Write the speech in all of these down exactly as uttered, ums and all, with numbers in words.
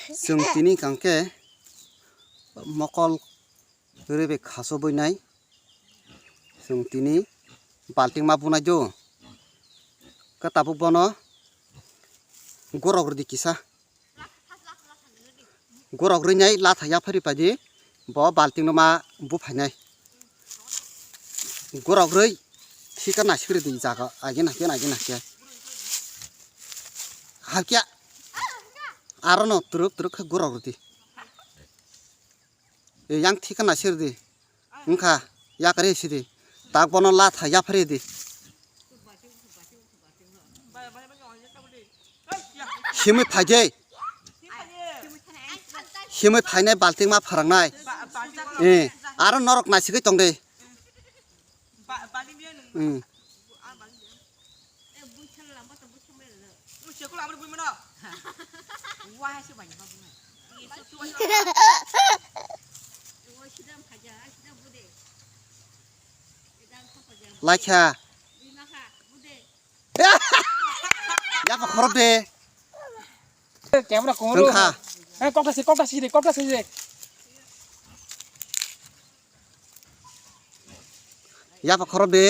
Chwng tini hwnkhe mokol rwbai khaso buinai. Chwng tini balting ma bunai do. Khe tabuk bono gorok rwdi kisa. Gorok rwinai latha yaphari paidi bo balting no ma buphainai. Gorok rwi thika naisik rwdi jaga agena hake agena hake. Hakya aro no twrwk twrwk khe gorok rwdi. E, yang thika naisik rwdi. Wngkha yakre sidi. Tak bono latha yaphari di. Himwi phaijai. Himwi phainai balting ma pharangnai. Eh, aro norok naisigwi tongdi. Hmm. Laikha. Yapa khorok de. Camera kong ro. Wngkha. Eh, kok ta si, kok ta si de, kok ta si de. Yapa khorok de.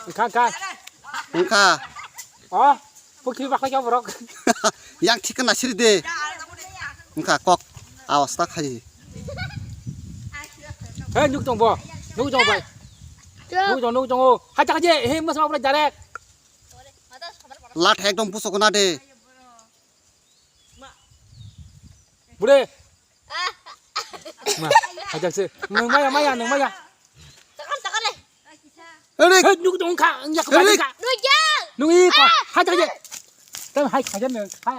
Wngkha, wngkha. Wngkha. Oh, pukhi bakla kya borok. Yang thik na siri de. Wngkha kok awas ta khai. He nuk tong bo. Nuk tong bai. Nuk tong, nuk tong o. Hai ta je, he mas ma direct. Lat ekdom busuk na de. Bude. Ma, hajak se. Nung maya, maya, nung maya. Takar, takar le. Hei, nuk dong kha, nyak kha, ka. Nung i kha. Hajak se. Tam hai khajan nung. Hai.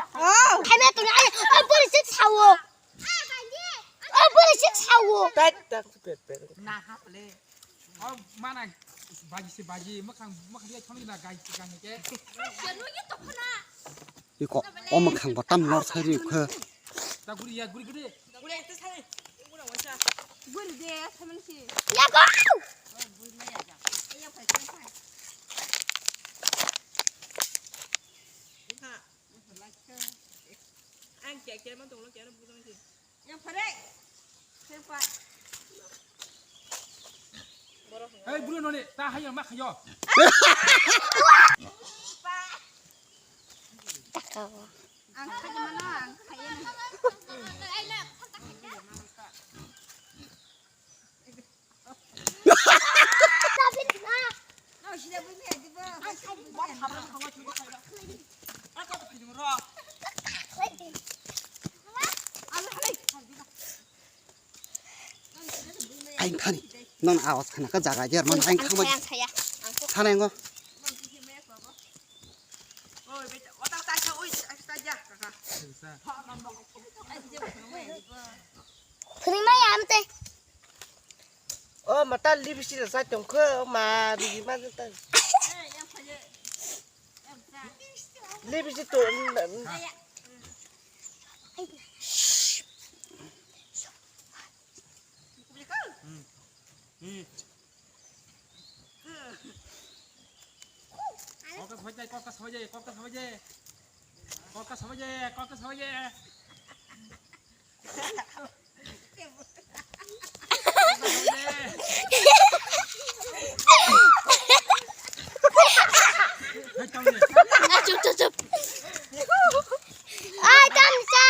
Hai me tu ai, ai pun sik sawo. Ai pun sik sawo. Pet, pet, pet, pet. Na ha le. Oh, mana baji se baji, makhang, makhang dia chong na gai, gai ke. Iko, o makhang bo tam nor sai ri khe. Ta guri ya, guri guri. Guri ekta sai. Guri de, saman si. Ya go. Ang kya kya man tong lo kya na bujang si. Yang pare. Yang pa. Hei, bulu noni, ta hayang mak hayo. Ang kaya mana, ang kaya. Aing khani, non awas khana ka jaga jer man aing khama. Ang khaya, ang khaya. Khana ngo. Phwrwngmaya amte. O mata lipstick sa tongkho ma rigi ma ta. Lipstick to. Kok ka sawai jai, kok ka sawai jai, kok ka sawai jai. Kok ka sawai jai, kok ka sawai jai. Hei, tau ni. Chup, chup, chup. Ai, tang sa.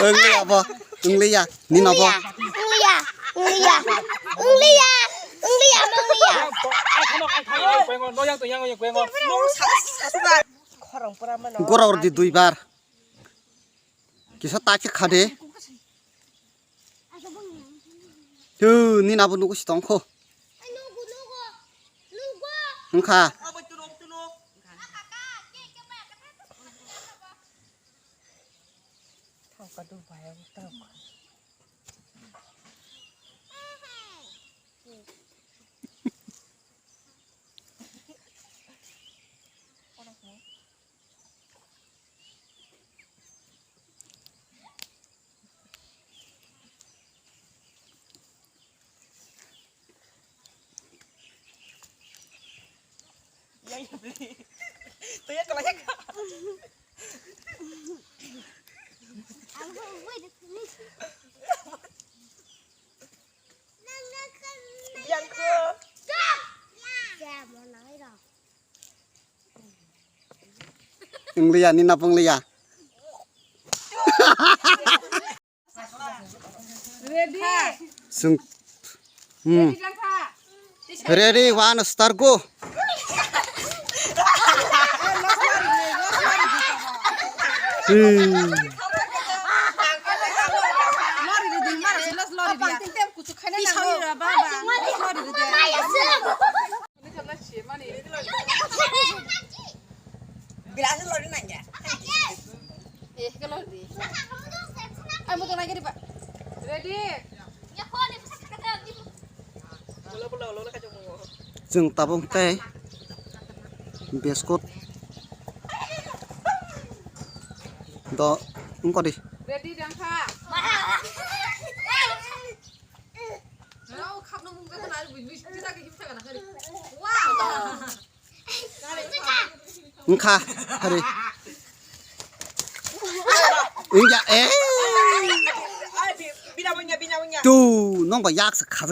Wng liya bo, wng liya, nini bo. Wng liya, wng liya, wng liya, wng liya, wng liya. Khorang pura mano. Gorok di duibar. Kisa ta khe kha de. Tu, nini abo nugo si tongkho. Wngkha. Wngliya, nina pwngliya. Ready? Sung. Hmm. Ready lang kha. Ready, one, start, go. Hmm. Lori ready, mara, lori ready. Lori ready. Eh, ke lori. Ai, mo to nai ke ba. Ready? Chwng tabuk tei biscuit do wngkha di. Ready, dangkha. Wngkha, hari. Wngya, eh. Tu, nong ba yak se kha.